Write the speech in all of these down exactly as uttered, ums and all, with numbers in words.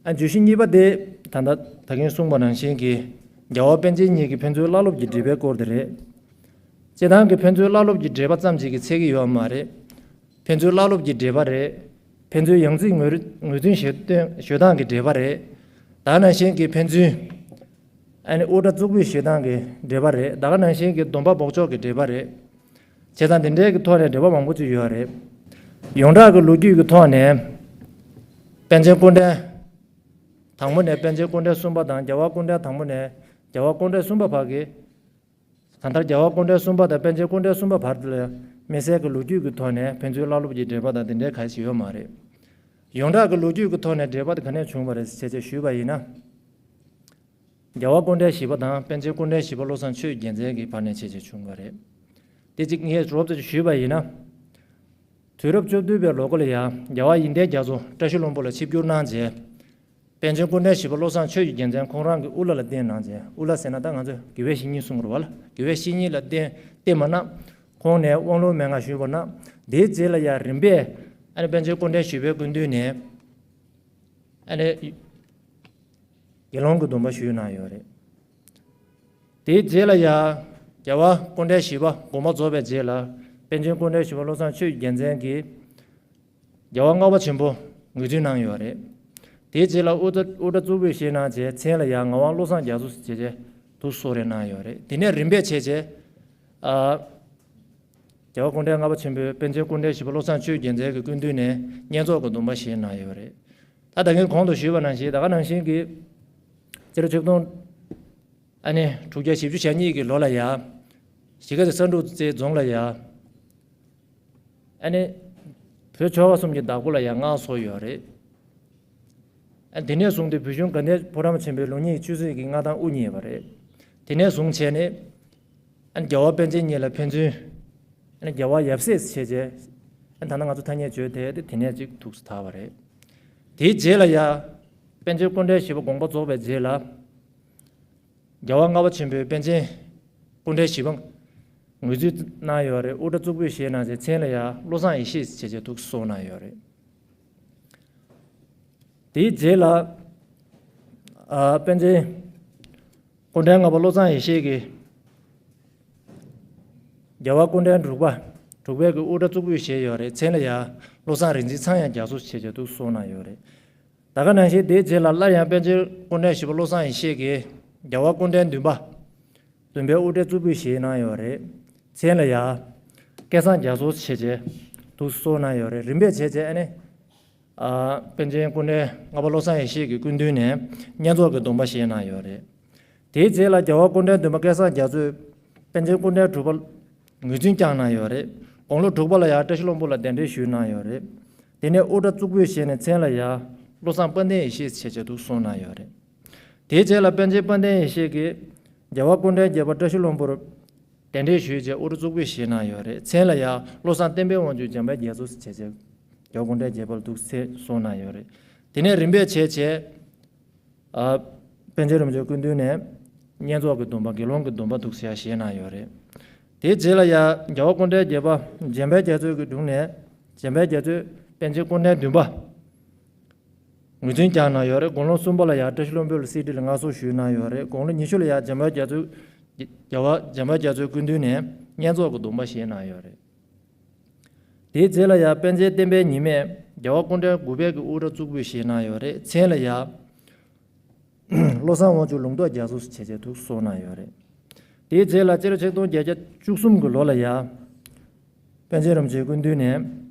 ཨ། བརྗོད་གཞི་གཉིས་པ་དེ་ད་ལྟ་ད་གིན་གསུངས་པ་ནང་བཞིན་གྱི་རྒྱལ་བ་པཎ་ཆེན་གཉིས་ཀྱི་ཕན་ཚུན་བླ་སློབ་ཀྱི་འབྲེལ་བའི་སྐོར་དེ་རེད། སྤྱིར་བཏང་གི་ཕན་ཚུན་བླ་སློབ་ཀྱི་འབྲེལ་བ་ཙམ་ཞིག་གིས་ཚད་ཀྱི་ཡོད་མ་རེད། ཕན་ཚུན་བླ་སློབ་ཀྱི་འབྲེལ་བ་རེད། ཕན་ཚུན་ཡང་སྲིད་ངོས་ངོས་འཛིན་ཞུ་སྟངས་ཞུ་སྟངས་ཀྱི་འབྲེལ་བ་རེད། ད་ནང་བཞིན་གྱི་ཕན་ཚུན་ཨ་ནི་དབུ་སྐྲ་གཙུག་ཕུད་བཞེས་སྟངས་ཀྱི་འབྲེལ་བ་རེད། ད་ག་ནང་བཞིན་གྱི་སྡོམ་པ་འབོགས་ཆོག་གི་འབྲེལ་བ་རེད། བྱས་ཙང་འདི་འདྲའི་གི་ཐོག་ནས་འབྲེལ་བ་མང་པོ་ཅིག་ཡོད་རེད། ཡོངས་གྲགས་ཀྱི་ལོ་རྒྱུས་ཀྱི་ཐོག་ནས་པཎ་ཆེན་སྐུ་ཕྲེང་དང་པོ་ནས་པཎ་ཆེན་སྐུ་ཕྲེང་གསུམ་པ་དང་རྒྱལ་བ་སྐུ་ཕྲེང་དང་པོ་ནས་རྒྱལ་བ་སྐུ་ཕྲེང་གསུམ་པ་བར་གྱི། གང་ལྟར་རྒྱལ་བ་སྐུ་ཕྲེང་གསུམ་པ་དང་པཎ་ཆེན་སྐུ་ཕྲེང་གསུམ་པ་བར་དུ་ལ་དམིགས་བསལ་གྱི་ལོ་རྒྱུས་ཀྱི་ཐོག་ནས་ཕན་ཚུན་བླ་སློབ་ཀྱི་འབྲེལ་བ་དང་དེ་འདྲའི་ག་ཞིག་ཡོད་མ་རེད། ཡོངས་གྲགས་ཀྱི་ལོ་རྒྱུས་ཀྱི་ཐོག་ནས་འབྲེལ་བ་དེ་ག་ནས་བྱུང་བ་རེད་ཅེས་བྱས་ཞུས་པ་ཡིན་ན། རྒྱལ་བ་སྐུ་ཕྲེང་བཞི་པ་དང་པཎ་ཆེན་སྐུ་ཕྲེང་བཞི་པ་བློ་བཟང་ཆོས་ཀྱི་རྒྱལ་མཚན་གྱི་བར་ནས་བྱས་བྱས་བྱུང་བ་རེད། དེ་གཅིག་ངས་རོབ་ཙམ་ཞུས་པ་ཡིན་ན། དུས་རབས་བཅུ་བདུན་པའི་ལོ་འགོ་ལ་ཡང་རྒྱལ་བ་ཡོན་ཏན་རྒྱ་མཚོ་བཀྲ་ཤིས་ལྷུན་པོ་ལ་ཆིབས་བསྒྱུར་གནང་རྗེས། པཎ་ཆེན་སྐུ་ཕྲེང་བཞི་པ་བློ་བཟང་ཆོས་ཀྱི་རྒྱལ་མཚན་ཁོང་རང་གི་དབུ་བླ་ལ་བསྟེན་གནང་རྗེས། དབུ་བླ་ཟེར་ན་ད་ང་ཚོས་དགེ་བའི་བཤེས་གཉེན་གསུང་གི་རེད་བ་ལ། དགེ་བའི་བཤེས་གཉེན་ལ་བསྟེན་བསྟེན་པ་ན། ཁོང་ནས་དབང་ལུང་མན་ངག་ཞུས་པ་ན། དེའི་རྗེས་ལ་ཡང་རིམ་པས་ཨ་ནི་པཎ་ཆེན་སྐུ་ཕྲེང་བཞི་པའི་སྐུ་མདུན་ནས་ཨ་ནི་དགེ་སློང་གི་སྡོམ་པ་ཞུས་གནང་ཡོད་རེད། དེའི་རྗེས་ལ་ཡང་རྒྱལ་བ་སྐུ་ཕྲེང་བཞི་པ་དགོངས་པ་རྫོགས་པའི་རྗེས་ལ་པཎ་ཆེན་སྐུ་ཕྲེང་བཞི་པ་བློ་བཟང་ཆོས་ཀྱི་རྒྱལ་མཚན་གྱིས་རྒྱལ་བ་ལྔ་པ་ཆེན་པོ་ངོས་འཛིན་གནང་ཡོད་རེད། དེའི་རྗེས་ལ་དབུ་སྐྲ་དབུ་སྐྲ་གཙུག་ཕུད་བཞེས་གནང་རྗེས་མཚན་ལ་ཡང་ངག་དབང་བློ་བཟང་རྒྱ་མཚོ་ཞེས་བྱས་དུ་གསོལ་རས་གནང་ཡོད་རེད། དེ་ནས་རིམ་པས་བྱས་རྗེས། ཨ། རྒྱལ་བ་སྐུ་ཕྲེང་ལྔ་པ་ཆེན་པོས་པཎ་ཆེན་སྐུ་ཕྲེང་བཞི་པ་བློ་བཟང་ཆོས་ཀྱི་རྒྱལ་མཚན་གྱི་སྐུ་མདུན་ནས་བསྙེན་རྫོགས་ཀྱི་སྡོམ་པ་བཞེས་གནང་ཡོད་རེད། ད་ད་གིན་གོང་དུ་ཞུས་པ་ནང་བཞིན་ད་ག་ནང་བཞིན་གྱི་སྤྱི་ལོ་ཆིག་སྟོང་ཨ་ནི་དྲུག་བརྒྱ་བཞི་བཅུ་ཞེ་གཉིས་ཀྱི་ལོ་ལ་ཡ། གཞིས་ཀ་རྩེ་ས་འབྲུག་རྩེ་རྫོང་ལ་ཡ། ཨ་ནི། བོད་ཆོལ་ཁ་གསུམ་གྱི་བདག་པོ་ལ་ཡང་མངའ་གསོལ་ཡོད་རེད། ཨ་ནི་དེ་ནས་བཟུང་སྟེ་བོད་གཞུང་དགའ་ལྡན་ཕོ་བྲང་ཆེན་པོའི་ལུགས་གཉིས་ཆོས་སྲིད་ཀྱི་མངའ་ཐང་དབུ་བརྙེས་པ་རེད། དེ་ནས་བཟུང་བྱས་ནས། ཨ་ནི་རྒྱལ་བ་པཎ་ཆེན་གཉིས་ལ་ཕན་ཚུན། ཨ་ནི་རྒྱལ་བ་ཡབ་སྲས་བྱས་རྗེས། ཨ་ནི་ད་ལྟ་ང་ཚོ་ཐ་སྙད་བརྗོད་དེ་དེ་ནས་ཅིག་ཐུགས་སུ་དར་བ་རེད། དེའི་རྗེས་ལ་ཡ། པཎ་ཆེན་སྐུ་ཕྲེང་བཞི་པ་དགོངས་པ་རྫོགས་པའི་རྗེས་ལ། རྒྱལ་བ་ལྔ་པ་ཆེན་པོས་པཎ་ཆེན་སྐུ་ཕྲེང་བཞི་པ་ངོས་འཛིན་གནང་ཡོད་རེད། དབུ་སྐྲ་གཙུག་ཕུད་བཞེས་གནང་རྗེས་མཚན་ལ་ཡང་བློ་བཟང་ཡེ་ཤེས་ཞེས་བྱས་ཐུགས་སུ་གསོལ་གནང་ཡོད་རེད། དེའི་རྗེས་ལ། ཨ། པཎ་ཆེན་སྐུ་ཕྲེང་ལྔ་པ་བློ་བཟང་ཡེ་ཤེས་ཀྱིས་རྒྱལ་བ་སྐུ་ཕྲེང་དྲུག་པ་དྲུག་པའི་གི་དབུ་སྐྲ་གཙུག་ཕུད་བཞེས་ཡོད་རེད། མཚན་ལ་ཡང་བློ་བཟང་རིག་འཛིན་ཚངས་དབྱངས་རྒྱ་མཚོ་ཞེས་བྱས་ཐུགས་སུ་གསོལ་གནང་ཡོད་རེད། ད་ག་ནང་བཞིན་དེའི་རྗེས་ལ་སླར་ཡང་པཎ་ཆེན་སྐུ་ཕྲེང་བཞི་པ་བློ་བཟང་ཡེ་ཤེས་ཀྱིས་རྒྱལ་བ་སྐུ་ཕྲེང་བདུན་པ། བདུན་པའི་དབུ་སྐྲ་གཙུག་ཕུད་བཞེས་གནང་ཡོད་རེད། མཚན་ལ་ཡ། སྐལ་བཟང་རྒྱ་མཚོ་ཞེས་བྱས་ཐུགས་སུ་གསོལ་གནང་ཡོད་རེད། རིམ་པས་བྱས་བྱས་ཨ་ནི། ཨ། པཎ་ཆེན་སྐུ་ཕྲེང་ལྔ་པ་བློ་བཟང་ཡེ་ཤེས་ཀྱི་སྐུ་མདུན་ནས་བསྙེན་རྫོགས་ཀྱི་སྡོམ་པ་བཞེས་གནང་ཡོད་རེད། དེའི་རྗེས་ལ་རྒྱལ་བ་སྐུ་ཕྲེང་བདུན་པ་སྐལ་བཟང་རྒྱ་མཚོས་པཎ་ཆེན་སྐུ་ཕྲེང་དྲུག་པ་ངོས་འཛིན་བསྐྱངས་གནང་ཡོད་རེད། དགུང་ལོ་དྲུག་པ་ལ་ཡང་བཀྲ་ཤིས་ལྷུན་པོ་ལ་གདན་འདྲེན་ཞུས་གནང་ཡོད་རེད། དེ་ནས་དབུ་སྐྲ་གཙུག་ཕུད་བཞེས་ནས་མཚན་ལ་ཡང་བློ་བཟང་དཔལ་ལྡན་ཡེ་ཤེས་ཞེས་བྱས་ཐུགས་སུ་གསོལ་གནང་ཡོད་རེད། དེའི་རྗེས་ལ་པཎ་ཆེན་དཔལ་ལྡན་ཡེ་ཤེས་ཀྱིས་རྒྱལ་བ་སྐུ་ཕྲེང་བརྒྱད་པ་བཀྲ་ཤིས་ལྷུན་པོར་གདན་འདྲེན་ཞུས་རྗེས་དབུ་སྐྲ་གཙུག་ཕུད་བཞེས་གནང་ཡོད་རེད། མཚན་ལ་ཡང་བློ་བཟང་བསྟན་པའི་དབང་ཕྱུག་འཇམ་དཔལ་རྒྱ་མཚོ་ཞེས་བྱས་རྒྱལ་བ་སྐུ་ཕྲེང་བརྒྱད་པ་ལ་ཐུགས་སུ་གསོལ་གནང་ཡོད་རེད། དེ་ནས་རིམ་པས་བྱས་བྱས། ཨ། པཎ་ཆེན་རིན་པོ་ཆེའི་སྐུ་མདུན་ནས་བསྙེན་རྫོགས་ཀྱི་སྡོམ་པ་དགེ་སློང་གི་སྡོམ་པ་ཐུགས་སུ་ཡང་བཞེས་གནང་ཡོད་རེད། དེའི་རྗེས་ལ་ཡང་རྒྱལ་བ་སྐུ་ཕྲེང་བརྒྱད་པ་འཇམ་དཔལ་རྒྱ་མཚོ་གི་དྲུང་ནས་འཇམ་དཔལ་རྒྱ་མཚོས་པཎ་ཆེན་སྐུ་ཕྲེང་བདུན་པ་ངོས་འཛིན་བསྐྱངས་གནང་ཡོད་རེད། དགུང་ལོ་གསུམ་པ་ལ་ཡང་བཀྲ་ཤིས་ལྷུན་པོ་ལ་གསེར་ཁྲི་ལ་མངའ་གསོལ་ཞུས་གནང་ཡོད་རེད། དགུང་ལོ་ཉི་ཤུ་ལ་ཡང་འཇམ་དཔལ་རྒྱ་མཚོས་རྒྱལ་བ་འཇམ་དཔལ་རྒྱ་མཚོའི་སྐུ་མདུན་ནས་བསྙེན་རྫོགས་ཀྱི་སྡོམ་པ་བཞེས་གནང་ཡོད་རེད། དེའི་རྗེས་ལ་ཡང་པཎ་ཆེན་བསྟན་པའི་ཉི་མས་རྒྱལ་བ་སྐུ་ཕྲེང་དགུ་པའི་གི་དབུ་སྐྲ་གཙུག་ཕུད་བཞེས་གནང་ཡོད་རེད། མཚན་ལ་ཡང་བློ་བཟང་དབང་ཕྱུག་ལུང་རྟོགས་རྒྱ་མཚོ་ཞེས་བྱས་ཐུགས་སུ་གསོལ་གནང་ཡོད་རེད། དེའི་རྗེས་ལ་སྤྱི་ལོ་ཆིག་སྟོང་བརྒྱད་བརྒྱ་བཅུ་གསུམ་གྱི་ལོ་ལ་ཡང་པཎ་ཆེན་རིན་པོ་ཆེའི་སྐུ་མདུན་ནས་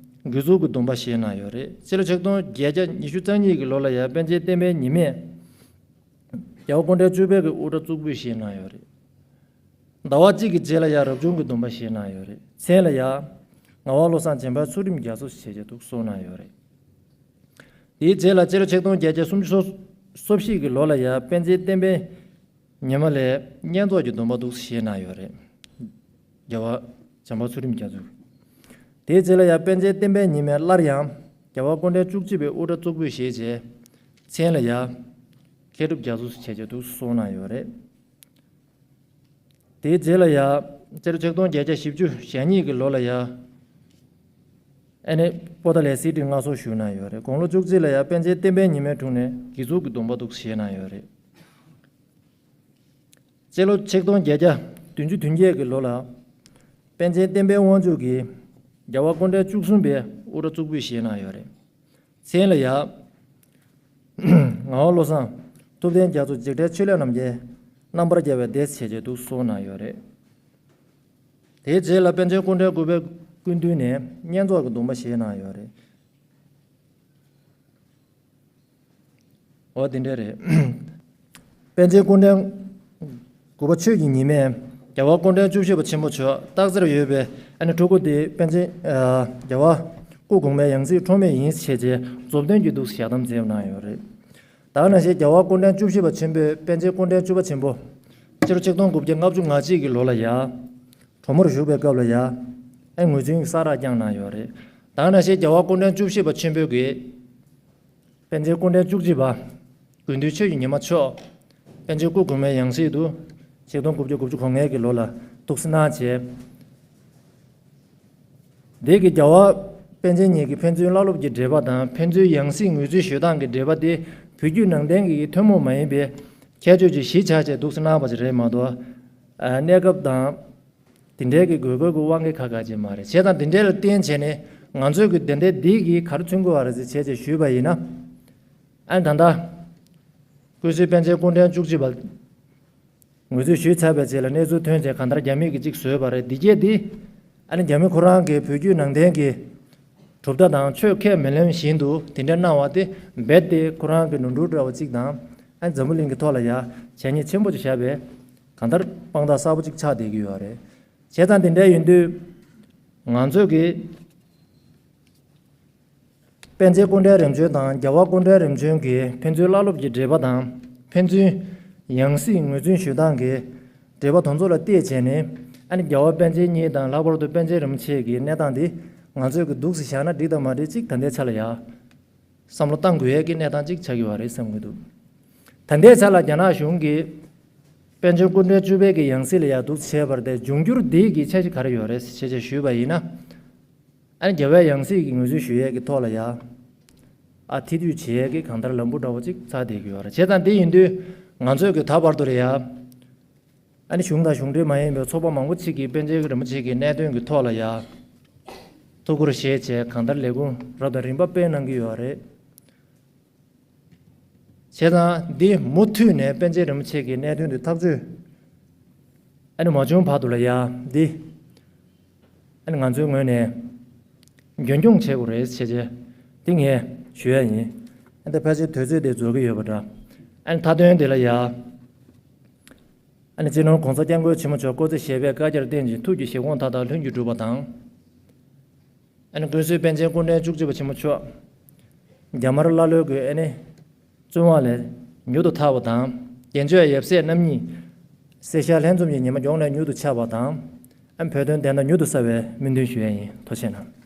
དགེ་ཚུལ་གྱི་སྡོམ་པ་བཞེས་གནང་ཡོད་རེད། སྤྱི་ལོ་ཆིག་སྟོང་བརྒྱད་བརྒྱ་ཉི་ཤུ་རྩ་གཉིས་ཀྱི་ལོ་ལ་ཡང་པཎ་ཆེན་བསྟན་པའི་ཉི་མས་རྒྱལ་བ་སྐུ་ཕྲེང་བཅུ་པའི་གི་དབུ་སྐྲ་གཙུག་ཕུད་བཞེས་གནང་ཡོད་རེད། ཟླ་བ་གཅིག་གི་རྗེས་ལ་ཡང་རབ་བྱུང་གི་སྡོམ་པ་བཞེས་གནང་ཡོད་རེད། མཚན་ལ་ཡང་ངག་དབང་བློ་བཟང་འཇམ་དཔལ་ཚུལ་ཁྲིམས་རྒྱ་མཚོ་ཞེས་བྱས་ཐུགས་སུ་གསོལ་གནང་ཡོད་རེད། དེའི་རྗེས་ལ་སྤྱི་ལོ་ཆིག་སྟོང་བརྒྱད་བརྒྱ་སུམ་ཅུ་སོ་བཞི་གི་ལོ་ལ་ཡང་པཎ་ཆེན་བསྟན་པའི་ཉི་མ་ལས་བསྙེན་རྫོགས་ཀྱི་སྡོམ་པ་ཐུགས་སུ་བཞེས་གནང་ཡོད་རེད། རྒྱལ་བ་འཇམ་དཔལ་ཚུལ་ཁྲིམས་རྒྱ་མཚོས། དེའི་རྗེས་ལ་ཡང་པཎ་ཆེན་བསྟན་པའི་ཉི་མས་སླར་ཡང་རྒྱལ་བ་སྐུ་ཕྲེང་བཅུ་གཅིག་པའི་དབུ་སྐྲ་གཙུག་ཕུད་བཞེས་རྗེས། མཚན་ལ་ཡང་མཁས་གྲུབ་རྒྱ་མཚོ་ཞེས་བྱས་ཐུགས་སུ་གསོལ་གནང་ཡོད་རེད། དེའི་རྗེས་ལ་ཡང་སྤྱི་ལོ་ཆིག་སྟོང་བརྒྱད་བརྒྱ་བཞི་བཅུ་ཞེ་གཉིས་ཀྱི་ལོ་ལ་ཡང་ ཨ་ནི་པོ་ཏཱ་ལའི་སྲིད་ཁྲིར་མངའ་གསོལ་ཞུས་གནང་ཡོད་རེད། དགུང་ལོ་བཅུ་གཅིག་ལ་ཡང་པཎ་ཆེན་བསྟན་པའི་ཉི་མའི་དྲུང་ནས་དགེ་ཚུལ་གྱི་སྡོམ་པ་འདུག་བཞེས་གནང་ཡོད་རེད། སྤྱི་ལོ་ཆིག་སྟོང་བརྒྱད་བརྒྱ་བདུན་ཅུ་དོན་བརྒྱད་ཀྱི་ལོ་ལ། པཎ་ཆེན་བསྟན་པའི་དབང་ཕྱུག་གིས་རྒྱལ་བ་སྐུ་ཕྲེང་བཅུ་གསུམ་པའི་དབུ་སྐྲ་གཙུག་ཕུད་བཞེས་གནང་ཡོད་རེད། མཚན་ལ་ཡ། ངག་དབང་བློ་བཟང་། ཐུབ་བསྟན་རྒྱ་མཚོ། འཇིགས་བྲལ་ཆོས་གླིང་རྣམ་རྒྱལ། རྣམ་པར་རྒྱལ་བའི་སྡེ་བྱས་རྗེས་འདུག་གསུངས་གནང་ཡོད་རེད། དེའི་རྗེས་ལ་པཎ་ཆེན་སྐུ་ཕྲེང་དགུ་པའི་སྐུ་མདུན་ནས་བསྙེན་རྫོགས་ཀྱི་སྡོམ་པ་བཞེས་གནང་ཡོད་རེད། འོ་དེ་འདྲ་རེད། པཎ་ཆེན་སྐུ་ཕྲེང་དགུ་པ་ཆོས་ཀྱི་ཉི་མས་རྒྱལ་བ་སྐུ་ཕྲེང་བཅུ་བཞི་པ་ཆེན་པོ་མཆོག་སྟག་རྩེར་ཡོད་པའི་ཨ་ནི་ཕྲུ་གུ་དེ་པཎ་ཆེན་རྒྱལ་བ་སྐུ་གོང་མའི་ཡང་སྲིད་འཁྲུངས་མེད་ཡིན་ཞེས་བྱས་རྗེས་རྫོགས་ལྡན་གྱི་འདུག་ཞལ་གདམས་མཛད་གནང་ཡོད་རེད། ད་ག་ནང་བཞིན་རྒྱལ་བ་སྐུ་ཕྲེང་བཅུ་བཞི་པ་ཆེན་པོས་པཎ་ཆེན་སྐུ་ཕྲེང་བཅུ་པ་ཆེན་པོ། སྤྱི་ལོ་ཆིག་སྟོང་དགུ་བརྒྱ་ལྔ་བཅུ་ང་གཅིག་གི་ལོ་ལ་ཡ། གྲོ་མོར་བཞུགས་པའི་སྐབས་ལ་ཡ། ཨེ་ངོས་འཛིན་གསལ་བསྒྲགས་བསྐྱངས་གནང་ཡོད་རེད། ད་ག་ནང་བཞིན་རྒྱལ་བ་སྐུ་ཕྲེང་བཅུ་བཞི་པ་ཆེན་པོ་གིས། པཎ་ཆེན་སྐུ་ཕྲེང་བཅུ་གཅིག་པ། དགེ་འདུན་ཆོས་ཀྱི་ཉི་མ་མཆོག་པཎ་ཆེན་སྐུ་གོང་མའི་ཡང་སྲིད་དུ། ཆིག་སྟོང་དགུ་བརྒྱ་དགུ་བཅུ་གོ་ལྔའི་གི་ལོ་ལ་འདུག་སེ་གནང་བྱས། འདི་གི་རྒྱལ་བ་པཎ་ཆེན་ཉིད་ཀྱི་ཕན་ཚུན་བླ་སློབ་ཀྱི་འབྲེལ་བ་དང་ཕན་ཚུན་ཡང་སྲིད་ངོས་འཛིན་ཞུ་སྟངས་ཀྱི་འབྲེལ་བ་དེ་བོད་བརྒྱུད་ནང་བསྟན་གྱི་ཐུན་མོང་མ་ཡིན་པའི་ཁྱད་ཆོས་ཀྱི་གཞི་ཆགས་བྱས་འདུག་སེ་གནང་བ་ཞིག་རེད་མ་གཏོགས། ཨ། གནས་སྐབས་དང་། དེ་འདྲའི་གི་དགོས་མཁོ་གི་དབང་གིས་ཁ་ཁ་ཅིག་མ་རེད། བྱས་ཙང་དེ་འདྲའི་ལ་བརྟེན་བྱས་ནས་ང་ཚོས་གི་དེ་འདྲའི་འདི་གིས་ག་རེ་མཚོན་གྱི་ཡོད་རེད་ཟེར་བྱས་བྱས་ཞུས་པ་ཡིན་ན། ཨ་ནི་ད་ལྟ། སྐུ་སྲས་པཎ་ཆེན་སྐུ་ཕྲེང་བཅུ་གཅིག་པ། ངོས་འཛིན་ཞུས་ཚར་བའི་རྗེས་ལ་གནས་ཚུལ་ཐོན་བྱས་གང་ལྟར་རྒྱ་མི་གིས་གཅིག་བཟོས་པ་རེད། འདི་གས་འདི། ཨ་ནི་རྒྱ་མི་ཁོ་རང་གིས་བོད་བརྒྱུད་ནང་བསྟན་གྱི་གྲུབ་མཐའ་དང་ཆོས་ཁས་མི་ལེན་བཞིན་དུ་དེ་འདྲ་གནང་བ་དེ་རྦད་དེ་ཁོ་རང་གི་ནོར་འཁྲུལ་འདྲ་བོ་གཅིག་དང་། ཨ་ནི་འཛམ་བུ་གླིང་གི་ཐོག་ལ་ཡ་བྱས་ཉེས་ཆེན་པོ་ཅིག་བཞག་པའི་གང་ལྟར་དཔང་རྟགས་གསལ་པོ་གཅིག་ཆགས་བསྡད་ཀྱི་ཡོད་རེད། བྱས་ཙང་དེ་འདྲ་ཡིན་དུས་ང་ཚོས་ཀྱི། པཎ་ཆེན་སྐུ་ཕྲེང་རིམ་བྱོན་དང་རྒྱལ་བ་སྐུ་ཕྲེང་རིམ་བྱོན་གྱི་ཕན་ཚུན་བླ་སློབ་ཀྱི་འབྲེལ་བ་དང་ཕན་ཚུན་ཡང་སྲིད་ངོས་འཛིན་ཞུ་སྟངས་ཀྱི་འབྲེལ་བ་དེ་ཚོ་ལ་བལྟས་བྱས་ནས། ཨ་ནི་རྒྱལ་བ་པཎ་ཆེན་ཉིད་དང་ལྷག་པར་དུ་པཎ་ཆེན་རིན་པོ་ཆེ་གི་གནས་སྟངས་འདི་ང་ཚོས་ཀྱི་འདུག་སེ་བཞག་ན་འགྲིག་དང་མ་འགྲིག་ཅིག་ད་ལྟའི་ཆ་ལ་ཡ། བསམ་བློ་གཏང་དགོས་ཡས་ཀྱི་གནས་སྟངས་གཅིག་ཆགས་ཀྱི་ཡོད་རེད་བསམ་གྱི་འདུག་ད་ལྟའི་ཆ་ལ་རྒྱ་ནག་གཞུང་གིས་པཎ་ཆེན་སྐུ་ཕྲེང་བཅུ་པའི་གི་ཡང་སྲིད་ལ་ཡ་འདུག་བྱས་པ་དེ་འབྱུང་འགྱུར་འདི་གི་འཆར་གཞི་ག་རེ་ཡོད་རེད་ཞེས་བྱས་ཞུས་པ་ཡིན་ན། ཨ་ནི་རྒྱལ་བའི་ཡང་སྲིད་ཀྱི་ངོས་འཛིན་ཞུ་ཡས་ཀྱི་ཐོག་ལ་ཡ། ཨ་ཐེ་བསྡུར་བྱེད་ཡས་ཀྱི་གང་ལྟར་ལམ་བུ་འདྲ་བོ་ཅིག་ཚར་བསྡད་ཀྱི་ཡོད་རེད། བྱས་ཙང་དེ་ཡིན་དུས་ང་ཚོས་ཀྱི་ད་བར་དུ་ལ་ཡ། ཨ་ནི་གཞུང་དང་གཞུང་འབྲེལ་མ་ཡིན་པའི་ཚོགས་པ་མང་པོ་ཅིག་གིས་པཎ་ཆེན་རིན་པོ་ཆེ་གི་གནད་དོན་གྱི་ཐོག་ལ་ཡ། ཐུགས་ཁུར་བཞེས་བྱས་གང་ལྟར་ལས་ཁུངས་རབ་དང་རིམ་པ་སྤེལ་གནང་གི་ཡོད་རེད། བྱས་ཙང་འདི་མུ་མཐུད་ནས་པཎ་ཆེན་རིན་པོ་ཆེ་གི་གནད་དོན་དེ་ཐག་གཅོད། ཨ་ནི་མ་བྱུང་བར་དུ་ལ་ཡ་འདི། ཨ་ནི་ང་ཚོའི་ངོས་ནས་རྒྱུན་སྐྱོང་བྱེད་དགོས་རེད་ཟེར་བྱས་འདི་ངས་ཞུ་ཡ་ཡིན། ཨ་ནི་ཕལ་ཆེར་དུས་ཚོད་དེ་རྫོགས་ཀྱི་ཡོད་པ་འདྲ། ཨ་ནི་མཐའ་དོན་དེ་ལ་ཡ། ཨ་ནི་སྤྱི་ནོར་༸གོང་ས་༸སྐྱབས་མགོན་ཆེན་པོ་མཆོག་སྐུ་ཚེ་ཞབས་པད་བསྐལ་བརྒྱར་བརྟན་ཅིང་ཐུགས་ཀྱི་བཞེད་དགོངས་མཐའ་དག་ལྷུན་གྱིས་གྲུབ་པ་དང་། ཨ་ནི་སྐུ་སྲས་པཎ་ཆེན་སྐུ་ཕྲེང་བཅུ་གཅིག་པ་ཆེན་པོ་མཆོག་རྒྱ་དམར་ཀླ་ཀློའི་གི་ཨ་ནི་བཙོན་དབང་ལས་མྱུར་དུ་ཐར་བ་དང་། རྒྱལ་མཆོག་ཡབ་སྲས་རྣམ་གཉིས་སེར་ཤར་ལྷན་འཛོམས་ཀྱི་ཉི་མ་མགྱོགས་ནས་མྱུར་དུ་འཆར་བ་དང་། ཨ་ནི་བོད་དོན་བདེན་མཐའ་མྱུར་དུ་གསལ་བའི་སྨོན་འདུན་ཞུ་ཡ་ཡིན། ཐུགས་རྗེ་གནང་།